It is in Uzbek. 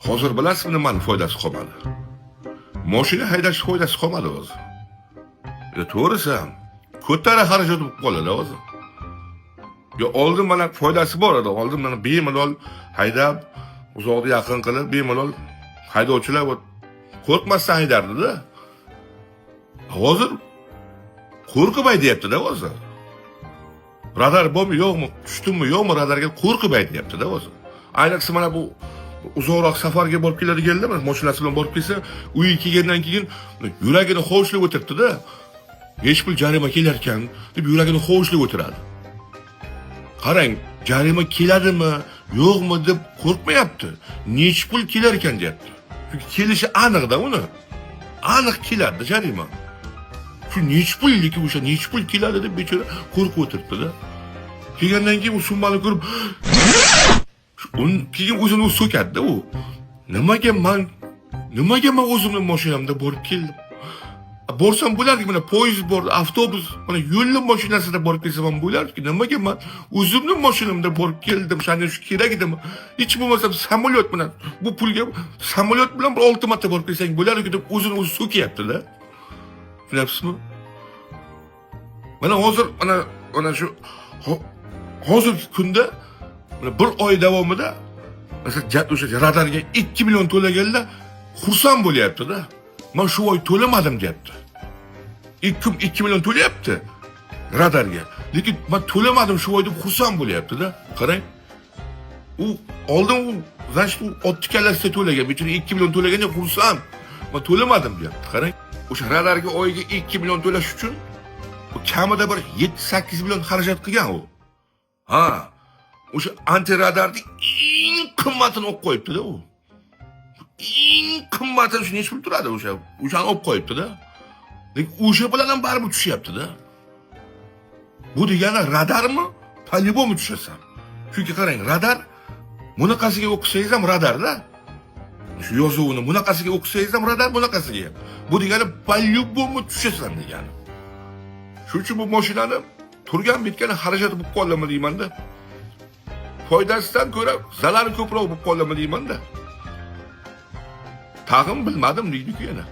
Hozir bilasizmi, nimani foydasi qolmadi? Moshina haydash foydasi qolmadi hozir. To'g'risi ham ko'tara xarajat bo'lib qoladi hozir. Yo, oldin mana foydasi bor edi. Oldin mana bemalol haydab, uzoqni yaqin qilib, bemalol haydovchilar вот qo'rqmasdan haydardida. Hozir qo'rqib haydayapti-da hozir. Radar bormi, yo'qmi, tushdimmi, yo'qmi, radarga qo'rqib haydayapti-da hozir. Ayniqsa mana bu uzoqroq safarga borib keladiganlar, mana mashinasi bilan borib kelsa, uyga kelgandan keyin yuragini hovuchlab o'tiribdi-da. Hech pul jarima kelarkan deb yuragini hovuchlab o'tiradi. Qarang, jarima keladimi, yo'qmi deb qo'rqmayapti. Nechi pul kelar ekan deyapti. Chunki kelishi aniqda uni. Aniq keladi jarima. Shu nechi pulliki, o'sha nechi pul keladi deb bechora qo'rqib o'tiribdi-da. Kelgandan keyin u summani ko'rib, keyin o'zini o'zi so'kadi-da u. Nimaga man o'zimni mashinamda borib keldim? Borsam bo'lardi, mana poyezd bor, avtobus, mana yo'lni mashinasida borib kelsam ham bo'lardi. Nimaga man o'zimni mashinamda borib keldim? Shunga shu kerak edimi? Hech bo'lmasam samolyot bilan, bu pulga samolyot bilan bir 6 marta borib kelsang bo'lardi deb o'zini o'zi so'kyapti-da. Tushunyapsizmi? Mana hozir mana shu hozirgi kunda mana bir oy davomida masalan o'sha radarga 2 million to'laganlar xursand bo'lyapti-da. Man shu oy to'lamadim deyapti. 2 million to'layapti radarga. Lekin man to'lamadim shu oy deb xursand bo'lyapti-da. Qarang. U oldin u, значит, u otni kallasida to'lagan. Bechora 2 million to'laganda xursand. Man to'lamadim deyapti. Qarang. O'sha radarga oyiga 2 million to'lash uchun u kamida bir 7-8 million xarajat qilgan u. Ha. O'sha antiradarni eng qimmatini olib qo'yibdi-da u. Eng qimmatini, shu necha pul turadi o'sha? O'shani olib qo'yibdi-da. Lekin o'sha bilan ham baribir tushyapti-da. Bu degani radarmi? По-любому tushasan. Chunki qarang, radar bunaqasiga o'qisangiz ham radarda. Shu yozuvini bunaqasiga o'qisangiz ham radar, bunaqasiga ham. Bu degani по-любому tushasan degani. Shuning uchun bu mashinani turgan bitgani xarajati bo'lib qoldimi deymanda. Foydasidan ko'ra zarari ko'proq bo'lib qoldimi deymanda. Tag'in bilmadim deydi-ku yana.